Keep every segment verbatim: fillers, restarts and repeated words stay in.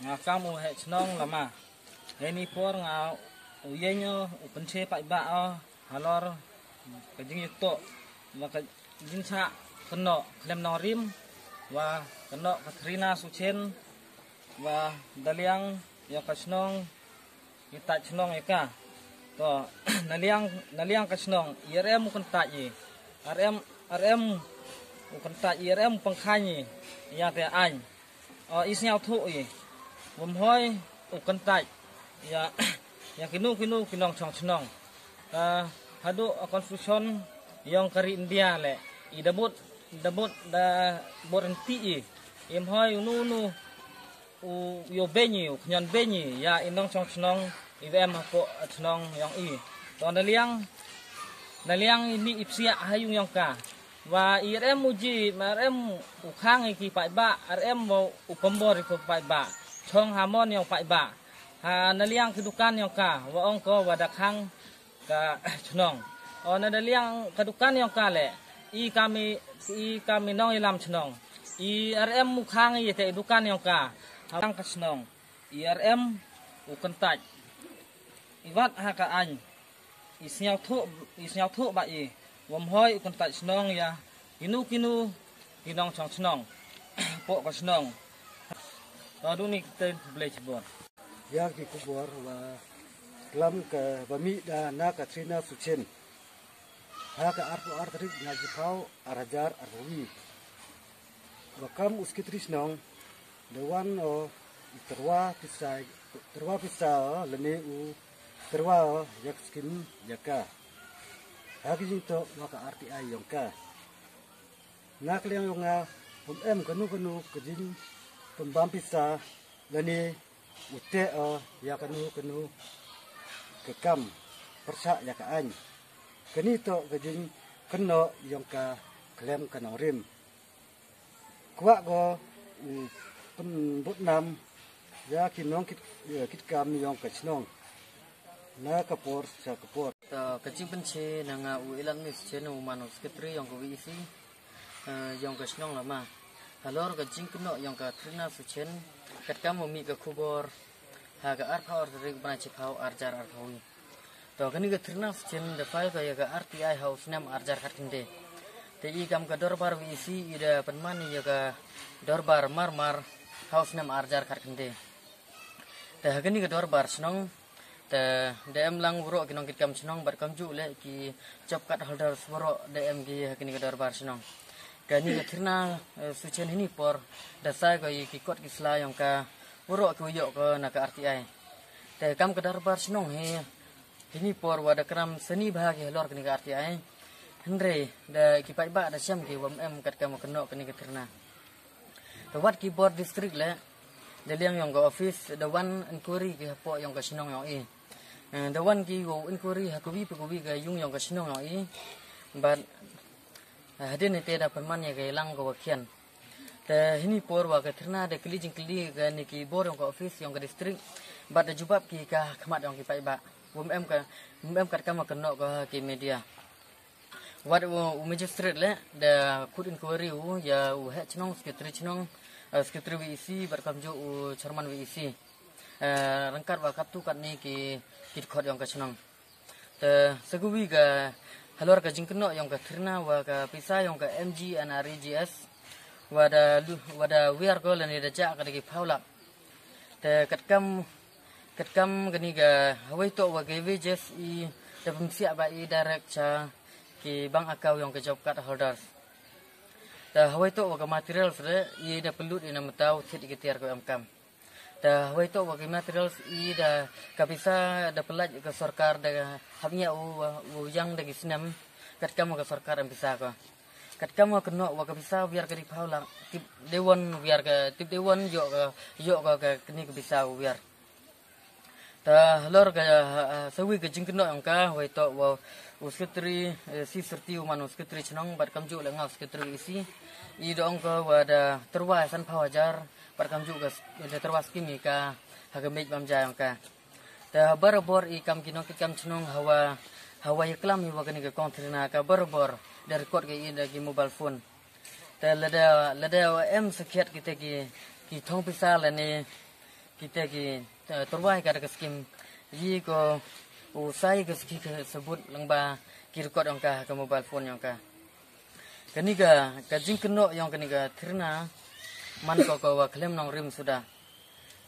Nga kam u heh chnong lama. Hei ni por nga u ïeng u pynche paidbah o halor ka jingïatoh wa ka jingshah kynnoh khlem nongrim wa kynnoh ka Trina Suchen wa da liang ïa ka chnong, ïa ta chnong ïa ka. To na liang na liang ka chnong i RM u kyntait i RM RM u kyntait i RM u pangkhang i ïa te aiñ. O i sngewthuh i wym hoi u kyntait ïa ïa kino kino ki nongchong chnong. Ka haduh a constitution yong ka ri India le i da bud da bud da bud rynti i im hoi unu unu u yo benyi u khñion benyi ïa i nongchong chnong i vem hapoh a chnong yong i. To na liang na liang i ni i psiah ha yung yong ka wa i RM u ji ma RM u khang i ki paidbah RM wa u pembor i ki paidbah chong ha mon yong paidbah ha na liang ki dukan yong ka wa ong ko wa da khang ka chnong. O na da liang ka dukan yong ka le i kami i kami nong i lam chnong i RM u khang i te i dukan yong ka ha ka chnong i RM u kyntait i wat ha ka aiñ. I sngewthuh i sngewthuh ba i wym hoi u kyntait chnong ïa kino kino ki nongchong chnong poh ka chnong. To du ni te blei chibor. Ïa ki khubor wa klam ka ba mih da na ka Trina Suchen ha ka arphew ar tarik na jiphaw ar hajar arphew wi. Wa kam u sekretari chnong da wan o i tyrwa pisa tyrwa pisa o lane u tyrwa o ïa ka skim ïa ka ha ka jingtoh wa ka RTI yong ka. Na ka liang yong nga wym em kano kano ka jingpynbam pisa lane u teh o ïa kano kano ka kam pyrshah ïa ka aiñ. Kani toh ka jingkynnoh yong ka khlem ka nongrim. Kwah ko u pynbud nam ïa ki nongkit ïa kit kam yong ka chnong na ka por sha ka por. To ka jingpynche na nga u Ilan Mis Chen u man u sekretari yong ka VEC yong ka chnong lama. Halor ka jingkynnoh yong ka Trina Suchen katkam u mih ka khubor ha ka arphew ar tarik bnai chiphaw ar hajar arphew wi. To kani ka Trina Suchen da phai ko ïa ka RTI ha u snem ar hajar khatkhyndai. Te i kam ka dorbar VEC i da pynman ïa ka dorbar marmar ha u snem ar hajar khatkhyndai. Te ha kani ka dorbar chnong te da em lang waroh ki nongkitkam chnong bad kamjuh le ki job card holders waroh da em ki ha kani ka dorbar chnong. Kani ka Trina Suchen hini por da sai ko ïa ki kot ki sla yong ka waroh ki wa ïoh ko na ka RTI. Te kam ka dorbar chnong hi hini por wa da kram sani bha ki halor kani ka RTI. Hynrei da ki paidbah da shem ki wym em katkam wa kynnoh kani ka Trina. Te wat ki bor district le da liang yong ka office da wan inquiry ki hapoh yong ka chnong yong i. Da wan ki wow inquiry ha kawi pa kawi ka yung yong ka chnong yong i. Bad hadien ite da pynman ïa ka lang ka wa khian. Te hini por wa ka Trina da kylli jingkylli kani ki bor yong ka office yong ka district bad da jubab ki ka khmat yong ki paidbah. Wym em ka wym em katkam wa kynnoh ka ki media. Wat u magistrate le da khut inquiry u ïa u heh chnong, secretary chnong, secretary VEC bad kamjuh u chairman VEC. Ryngkat wa katto katne ki ki dkhot yong ka chnong. Te sa kawi ka halor ka jingkynnoh yong ka Trina wa ka pisa yong ka MGNREGS wa da wa da wiar ko lane da jah ka da ki phaw lak. Te katkam katkam kani ka hawai toh wa ka wages i da pynsiah ba i direct cha ki bank account yong ka job card holders. Te hawai toh wa ka materials re i da pynlut i na mataw thied i ka tiar ka em kam. Te hawai toh wa ka materials i da ka pisa da pynlait ka sorkar da hap nia u u yang da ki snem katkam wa ka sorkar em pisa ko. Katkam wa kynnoh wa ka pisa wiar ka ri phaw lak tip dewon wiar ka tip dewon ïoh ka ïoh ka kani ka pisa wiar. Ta halor ka sawi ka jingkynnoh yong ka hawai toh wa u secretary si serti u man u secretary chnong bad kamjuh le nga u secretary isi i da ong ka wa da terwa san phaw hajar bad kamjuh ka da terwa skim i ka ha ka mej bam ja yong ka. Te ha barabor i kam ki nongkitkam chnong hawa hawa ïaklam ïa wa kane ka kong Trina ka barabor da record ka i da ki mobile phone. Te lada lada em sakhiat kita ki ki thong pisa lane Kita ki, eh, tyrwa ïa ka da ka skim, ïa ko u sai ka skim ka sabut lyngba ki record ïong ka ha ka mobile phone ïong ka. Kani ka, ka jingkynnoh ïong kani ka thirna man ko ka wa khlem nongrim suda.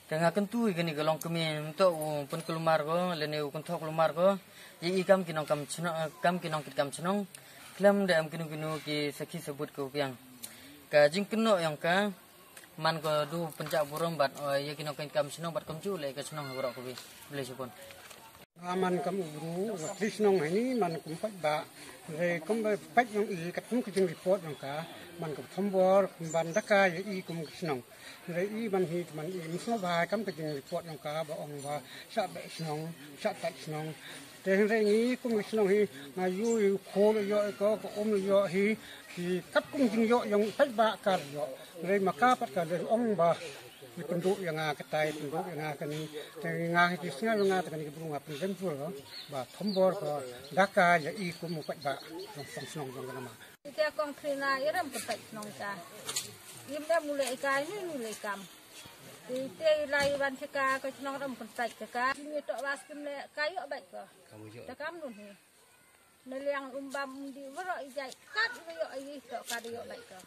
Ka nga kyntu ïa kani ka longkmie mynta u pynkulmar ko lane u kynthoh kulmar ko. Ïa i kam ki nongkam chnong, kam ki nongkitkam chnong. Khlem da em kino kino ki sakhi sabut ko biang. Ka jingkynnoh ïong ka man ko du pynjah burom bad, eh, ïa ki nongkitkam chnong bad kumjuh leh ka chnong ha baroh kawei. Khublei shibun. Nga man kam u bru wa kli chnong hani man kum paidbah. Re kum ba paid ïong i kat kum ka jingreport ïong ka man kum thombor kum ban daka ïa i kum ka chnong. Re i man hi man i ym sngewbha kam ka jingreport ïong ka ba ong ba shah beh chnong, shah tait chnong. Te re ngi kum ka chnong hi nga yu yu khol ïoh ko ka um ïoh hi ki kat kum jingïoh ïong paidbah ka ïoh. Re ma ka pat ka re ong ba Ïa pynduh ïa nga katai, pynduh ïa nga kani. Te nga hi ki sngew ïa nga te kani ki bru nga pynrem jur ba thombor ko daka ïa i kum u paidbah jong song shnong jong ka nama. Ïa kong khrina ïa rem kyntait shnong ka. Im dem u leh ïa ka, ïa ni u leh ïa kam. Te te lai wan sha ka, ka shnong rem kyntait sha ka. Ïa ni to bas kim leh ka ïoh bait ko. Te kam nun hi. Meliang umbam di waro ijai kat waro iji to ka dio bai to.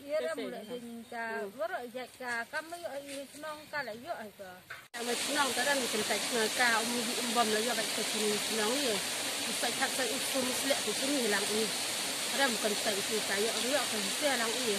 Yere mule din ka waro ijai ka kam yo i snong ka la yo ai to. Ama snong ka dan kan tai snong ka um di umbam la yo bai to sini snong ye. Sai kat sai usum slek tu sini lang i. Ram kan tai sini ka yo yo kan se lang i.